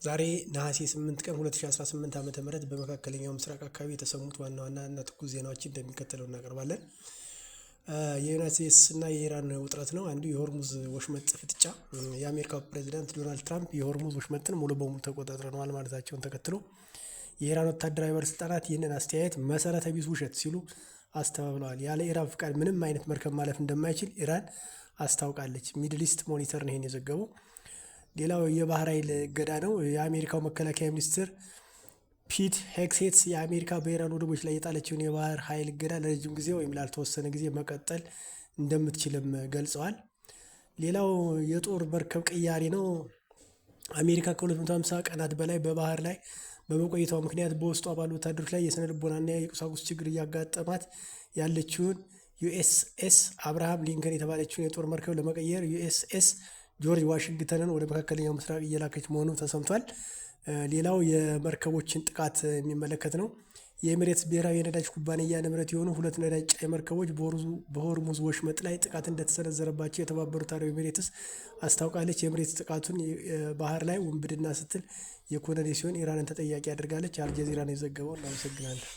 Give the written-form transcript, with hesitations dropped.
ዛሬ ነሐሴ 8 ቀን 2018 ዓ.ም በመካከለኛው ምስራቅ አካባቢ የተሰሙት ዋና ዋና እና ትኩስ ዜናዎችን እንደሚከተለው እናቀርባለን። የዩናይትድ ስቴትስ እና የኢራን ውጥረት ነው። አንዱ የሆርሙዝ ወሽመጥ ፍጥጫ። የአሜሪካው ፕሬዚዳንት ዶናልድ ትራምፕ የሆርሙዝ ወሽመጥን ሙሉ በሙሉ ተቆጣጥረነዋል ማለታቸውን ተከትሎ የኢራን ወታደራዊ ባለስልጣናት ይህንን አስተያየት መሰረተ ቢስ ውሸት ሲሉ አስተባብለዋል። ያለ ኢራን ፍቃድ ምንም አይነት መርከብ ማለፍ እንደማይችል ኢራን አስታውቃለች። Middle East Monitor ነው ይሄን የዘገበው። ሌላው የባህር ኃይል እገዳ ነው። የአሜሪካው መከላከያ ሚኒስትር ፒት ሄግሴት የአሜሪካ በኢራን ወደቦች ላይ የጣለችውን የባህር ኃይል እገዳ ለረጅም ጊዜ ወይም ላልተወሰነ ጊዜ መቀጠል እንደምትችልም ገልጸዋል። ሌላው የጦር መርከብ ቅያሬ ነው። አሜሪካ ከ250 ቀናት በላይ በባህር ላይ በመቆየቷ ምክንያት በውስጧ ባሉ ወታደሮች ላይ የስነ ልቦናና የቁሳቁስ ችግር እያጋጠማት ያለችውን ዩኤስኤስ አብርሃም ሊንከን የተባለችውን የጦር መርከብ ለመቀየር ዩኤስኤስ ጆርጅ ዋሽንግተንን ወደ መካከለኛው ምስራቅ እየላከች መሆኑ ተሰምቷል። ሌላው የመርከቦችን ጥቃት የሚመለከት ነው። የኤሚሬትስ ብሔራዊ የነዳጅ ኩባንያ ንብረት የሆኑ ሁለት ነዳጅ ጫኝ መርከቦች በሆርሙዝ ወሽመጥ ላይ ጥቃት እንደተሰነዘረባቸው የተባበሩት አረብ ኤሚሬትስ አስታውቃለች። የኤሚሬትስ ጥቃቱን ባህር ላይ ውንብድና ስትል የኮነነ ሲሆን ኢራንን ተጠያቂ አድርጋለች። አልጀዚራ ነው የዘገበው። እናመሰግናለን።